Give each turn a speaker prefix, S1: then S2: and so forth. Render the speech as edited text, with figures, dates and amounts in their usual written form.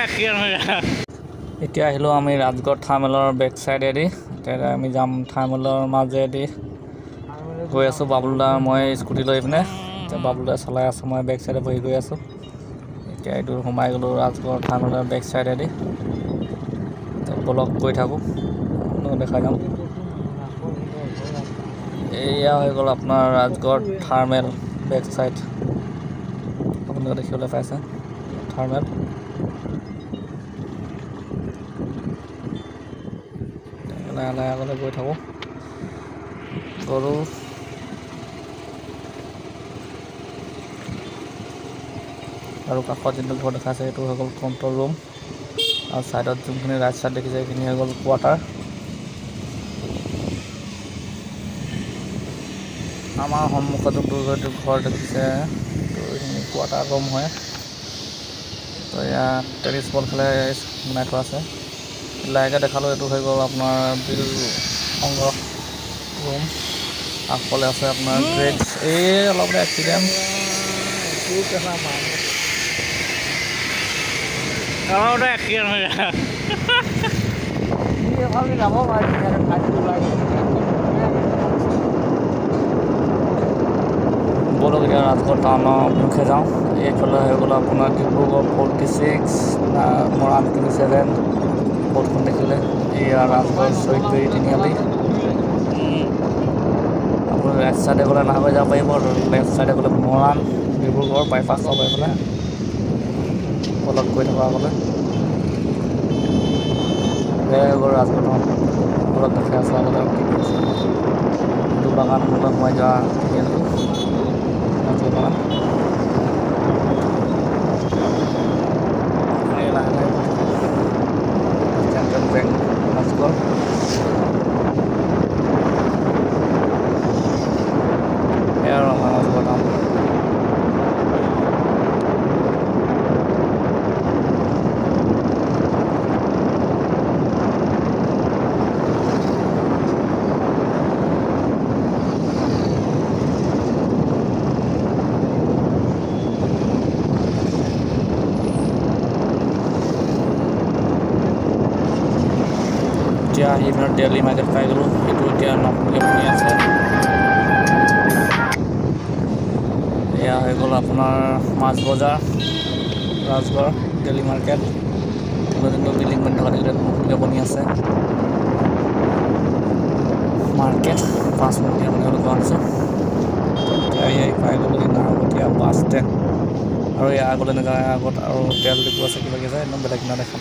S1: Accident হৈ যায়। এতিয়া আহিলোঁ আমি ৰাজগড় থাৰ্মেলৰ বেক চাইডেদি। এতিয়া আমি যাম থাৰ্মেলৰ মাজেদি গৈ আছোঁ। বাবলু দা, মই স্কুটি লৈ পিনে। এতিয়া বাবলু দাই চলাই আছোঁ, মই বেক চাইডে বহি গৈ আছোঁ। এতিয়া এইটো সোমাই গ'লোঁ ৰাজগড় থাৰ্মেলৰ বেক চাইডেদি। বলক, গৈ থাকোঁ, দেখাই যাম। এয়া হৈ গ'ল আপোনাৰ ৰাজগড় থাৰ্মেল বেক চাইড। আপোনালোকে দেখিবলৈ পাইছে থাৰ্মেল। লাহে লাহে আগলৈ গৈ থাকোঁ। গ'লোঁ আৰু কাষত যোনটো ঘৰ দেখাইছে, সেইটো হৈ গ'ল কণ্ট্ৰল ৰুম আৰু ছাইডত যোনখিনি ৰাইট চাইড দেখিছে, সেইখিনি হৈ গ'ল কোৱাৰ্টাৰ। আমাৰ সন্মুখত যোনটো এইটো ঘৰ দেখিছে, সেইটো এইখিনি কোৱাৰ্টাৰ ৰুম হয়। তো ইয়াত টেনিছ বল খেলে বনাই থোৱা আছে। লাহেকৈ দেখালোঁ, এইটো হৈ গ'ল আপোনাৰ বিল সংগ্ৰহ ৰুম। আগফালে আছে আপোনাৰ গ্ৰেজ। এই অলপতে এক্সিডেণ্ট। অলপতে এক্সিডেণ্ট হৈ যায়।
S2: যাব পাৰি। ওলাই
S1: ব'লক, এতিয়া ৰাজগড় টাউনৰ অভিমুখে যাওঁ। এইফালে হৈ গ'ল আপোনাৰ ডিব্ৰুগড় 46, মৰাণ 27 বৰ্ডখন দেখিলে। এইয়া ৰাজগড় চৈতগুৰি তিনিআলি। আপুনি ৰাইট চাইডে গ'লে নাহৈ যাব পাৰিব আৰু লেফ্ট চাইডে গ'লে মৰাণ, ডিব্ৰুগড় বাইপাছ হ'ব এইফালে। ব'লক, গৈ থকা আগলৈ। এয়াই হৈ গ'ল ৰাজগড় টাউন। ব'লক, দেখাই আছোঁ আগলৈ কি কৰিছে। এইটো বাগানলৈ সোমাই যোৱা তিনিআলিটো, ৰাজগড় বাগান। এই লাহে লাহে গৈ থাকোঁ। Central bank Rajgarh. এয়া আৰু আমাৰ ৰাজগড় টাউন। এতিয়া আহি পিনে ডেইলি মাৰ্কেট পাই গ'লোঁ। এইটো এতিয়া নতুনকৈ বনি আছে। এয়া হৈ গ'ল আপোনাৰ মাছ বজাৰ, ৰাজগড় ডেইলি মাৰ্কেট। যোনটো বিল্ডিং বনি থকা দেখিলে, নতুনকৈ বনি আছে মাৰ্কেট। 5 মিনিট আপোনালোকক আনিছোঁ। এতিয়া এই পাই গ'লোঁ নাহৰকটীয়া বাছ ষ্টেণ্ড। আৰু ইয়াৰ আগলৈ নাযাওঁ, ইয়াৰ আগত আৰু তেল ডিপু আছে, কিবা কিবি আছে, একদম বেলেগ দিনা দেখাম।